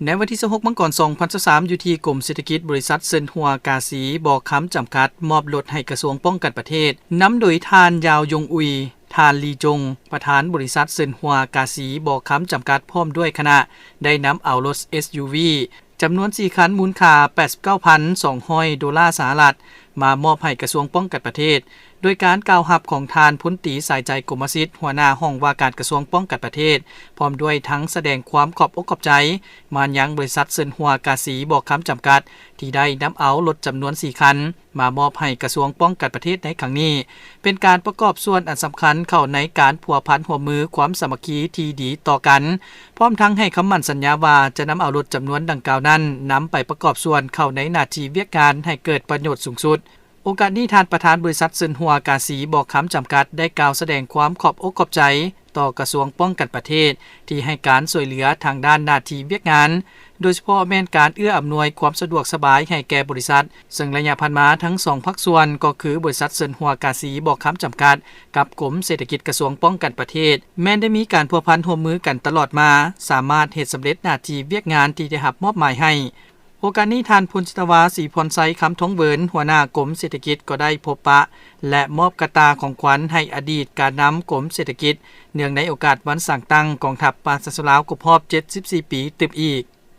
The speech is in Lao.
ໃນວັນທີຊາວຫົກ ມັງກອນ ສອງພັນຊາວສາມ ຢູ່ທີ່ກົມເສດຖະກິດ ບໍລິສັດເຊິນຫົວກາສີບໍ່ຄຳຈຳກັດ ມອບລົດໃຫ້ກະຊວງປ້ອງກັນປະເທດ ນຳໂດຍທ່ານ ຢາວຍົງອຸຍ, ທ່ານ ລີຈົງ, ປະທານບໍລິສັດເຊິນຫົວກາສີບໍ່ຄຳຈຳກັດ ພ້ອມດ້ວຍຄະນະ ໄດ້ນຳເອົາລົດ ເອສຢູວີ ຈຳນວນສີ່ຄັນ ມູນຄ່າ ແປດສິບເກົ້າພັນສອງຮ້ອຍໂດລາສະຫະລັດ ມາມອບໃຫ້ກະຊວງປ້ອງກັນປະເທດ ໂດຍການກ່າວຮັບຂອງທ່ານ ພົນຕີ ສາຍໃຈ ກົມມະສິດ ຫົວໜ້າຫ້ອງວ່າການກະຊວງປ້ອງກັນປະເທດ ພ້ອມດ້ວຍທັງສະແດງຄວາມຂອບອົກຂອບໃຈ ມາຍັງບໍລິສັດເຊິນຫົວກາສີບໍ່ຄຳຈຳກັດ ທີ່ໄດ້ນຳເອົາລົດຈຳນວນສີ່ຄັນ ມາມອບໃຫ້ກະຊວງປ້ອງກັນປະເທດໃນຄັ້ງນີ້ ເປັນການປະກອບສ່ວນອັນສຳຄັນເຂົ້າໃນການພົວພັນຮ່ວມມືຄວາມສາມັກຄີທີ່ດີຕໍ່ກັນ, ພ້ອມທັງໃຫ້ຄຳໝັ້ນສັນຍາວ່າຈະນຳເອົາລົດຈຳນວນດັ່ງກ່າວນັ້ນ ນຳໄປປະກອບສ່ວນເຂົ້າໃນໜ້າທີ່ວຽກງານໃຫ້ເກີດປະໂຫຍດສູງສຸດ. ໂອກາດນີ້ ທ່ານປະທານບໍລິສັດເຊິນຫົວກາສີບໍ່ຄຳຈຳກັດ ໄດ້ກ່າວສະແດງຄວາມຂອບອົກຂອບໃຈຕໍ່ກະຊວງປ້ອງກັນປະເທດ ທີ່ໃຫ້ການຊ່ວຍເຫຼືອທາງດ້ານໜ້າທີ່ວຽກງານ, ໂດຍສະເພາະແມ່ນການເອື້ອອຳນວຍຄວາມສະດວກສະບາຍໃຫ້ແກ່ບໍລິສັດ, ເຊິ່ງໄລຍະຜ່ານມາທັງສອງພາກສ່ວນ ກໍຄືບໍລິສັດເຊິນຫົວກາສີບໍ່ຄຳຈຳກັດ ກັບກົມເສດຖະກິດກະຊວງປ້ອງກັນປະເທດ ແມ່ນໄດ້ມີການພົວພັນຮ່ວມມືກັນຕະຫຼອດມາ, ສາມາດເຮັດສຳເລັດໜ້າທີ່ວຽກງານທີ່ໄດ້ຮັບມອບໝາຍໃຫ້. ໂອກາດນີ້ ທ່ານ ພົນຈັດຕະວາ ສີພອນໄຊ ຄຳທອງເວີນ ຫົວໜ້າກົມເສດຖະກິດ ກໍໄດ້ພົບປະ ແລະ ມອບກະຕ່າຂອງຂວັນໃຫ້ອະດີດການນຳກົມເສດຖະກິດ ເນື່ອງໃນໂອກາດວັນສ້າງຕັ້ງກອງທັບປະຊາຊົນລາວຄົບຮອບເຈັດສິບສີ່ປີຕື່ມອີກ.